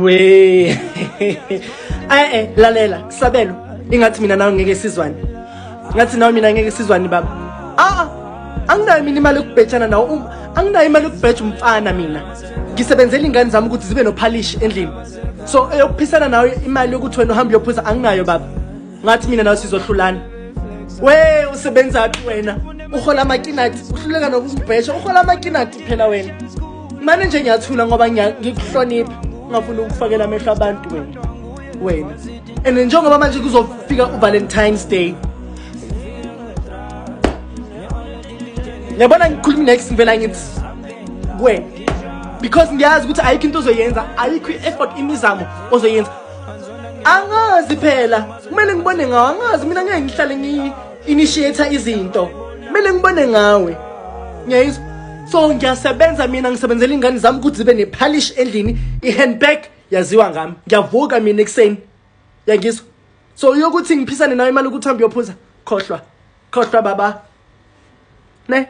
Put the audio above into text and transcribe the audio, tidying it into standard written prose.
We. Eh eh lalela Sabelo ingathi mina nawe ngeke sizwane. Ngathi nawe mina ngeke sizwane baba. Ah ah anginayo mina imali yokubhejana nawe um, anginayo imali yokubheja umfana mina. Ngisebenzela ingane zami ukuthi zibe nophalishi endlini. So eyokuphisana nawe imali yokuthi wena uhambe uyophuza anginayo baba. Ngathi mina nawe sizohlulana. We usebenzaphi wena? Uhola amakinati, uhluleka nokuzibhesha, uhola amakinati phela wena. Mane nje ngiyathula ngoba ngikuhlonipha, ngingafuni ukufakela amehlo abantu wena. Wena. And njengoba manje kuzofika uValentine's Day. Ngiyabona ngikhuluma next ngivela ngithi kuwena. Because ngiyazi ukuthi ayikho into ozoyenza, ayikho i-effort imizamo ozoyenza. Angazi phela, kumele ngibone ngawe, angazi mina ngeke ngihlale ngi initiator izinto. Kumele ngibone ngawe. Ngiyayizwa. So ngiyasebenza mina ngisebenzela ingane zami ukuthi zibe nephalish endlini, i-handbag yaziwa ngami. Ngiyavuka mina ekuseni. Yangizwa. So uyokuthi ngiphisane nawe imali ukuthi uhambe uyophuza. Khohlwa. Khohlwa baba. Ne?